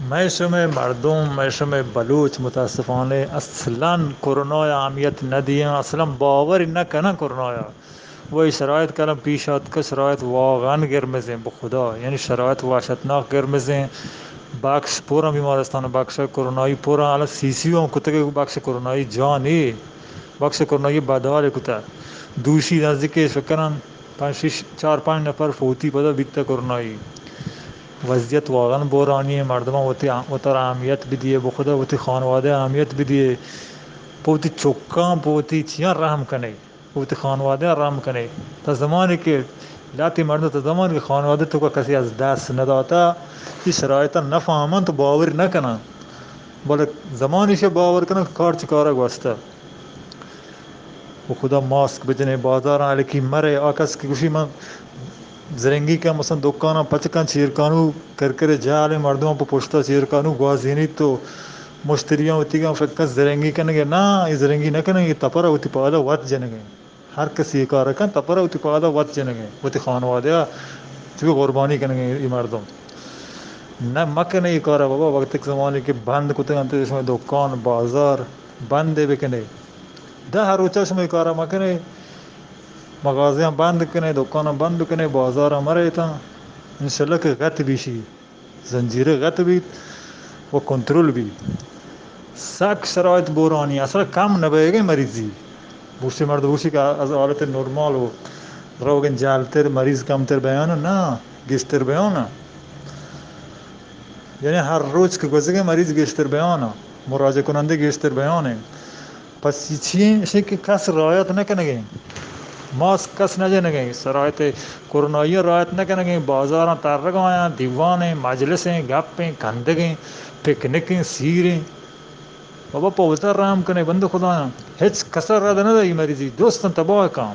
مئے شمئے مردم، مئے شمئے بلوچ متاسفانہ اصلاً کرونا ءَ اہمیت نہ دیاں، اصلاً باور نہ کناں کرونا ءَ۔ وہی شرائط کلم پیش آتکہ، شرائط واقعاً گرمزیں، بخدا، یعنی شرائط وحشتناک گرمزیں۔ بخش پوراں، بیمارستان بخش کرونائی پوراں، حالا سی سی یو ہم کتگ بخش کرونائی، جان اے بخش کرونائی بدحال کتہ۔ دوشی نزدیک فکر کناں پنچ شش، چار پنچ نفر فوتی پدا بیتہ کرونائی۔ وضعیت واقعاً بحرانی ایں، مردماں وتی، وتارا اہمیت بدیے، بخدا وتی خانوادہ اہمیت بدیے، پہ وتی چکاں، پہ وتی چیاں رحم کنے، پہ وتی خانوادہ رحم کنے۔ تا زمانے کہ لہتے مردم، تا زمانے کہ خانوادہ توکا کسے از دست نداتا، اے شرائطا نفہمن تو باور نکنن، بلے زمانے شہ باور کنن کہ کار چہ کارا گوستہ۔ و خدا ماسک بجنے، بازاراں الکی مرے۔ آ کس کہ گوشی من زرنگی کن، مثلاً دکاناں پچ کن، چیرکانو کرکرے جہلیں مردماں پہ پشتا چیرکانو گوازینیت و مشتریاں وتیگاں فکر کن زرنگی کنگے۔ نا، اے زرنگی نہ کنگے، تپرا وتی پادا وت جنگے۔ ہر کسی اے کار کن، تپرا وتی پادا وت جنگے، وتی خانوادہ چوی قربانی کنگے اے مردم۔ نہ مکنے اے کارا بابا، وقتی کہ زمانے کہ بند کتگ انت شمئے دکان، بازار بندے بکنے۔ دہ روچا شما اے کارا مکنے، مغازیاں بند کنے، دکاناں بند کنے، بازاراں مریتاں، انشاءاللہ کہ غت بیشی، زنجیرے غت بیت و کنترول بیت۔ سک شرائط بورانی، اصلا کم نبیگیں مریضی۔ بوشی مرد بوشی کہ از حالت نرمال و روگن جہلتر، مریض کمتر بیان، نا، گیشتر بیان۔ یعنی ہر روچ کہ گوزگیں مریض گیشتر بیان، مراجعہ کنندے گیشتر بیان۔ پس چی ایں؟ اشیں کہ کس رعایت نہ کنگیں، ماسک کس نہ جنگیں، شرائط کرونائی رعایت نہ کنگیں، بازاراں ترگ آیاں، دیوانیں، مجلسیں، گپیں، کندگیں، پکنکیں، سیریں۔ بابا پہ وتا رحم کنے، بند خدایاں، ہچ کسا رد نہ دئی مریضی، درستاں تباہ کن۔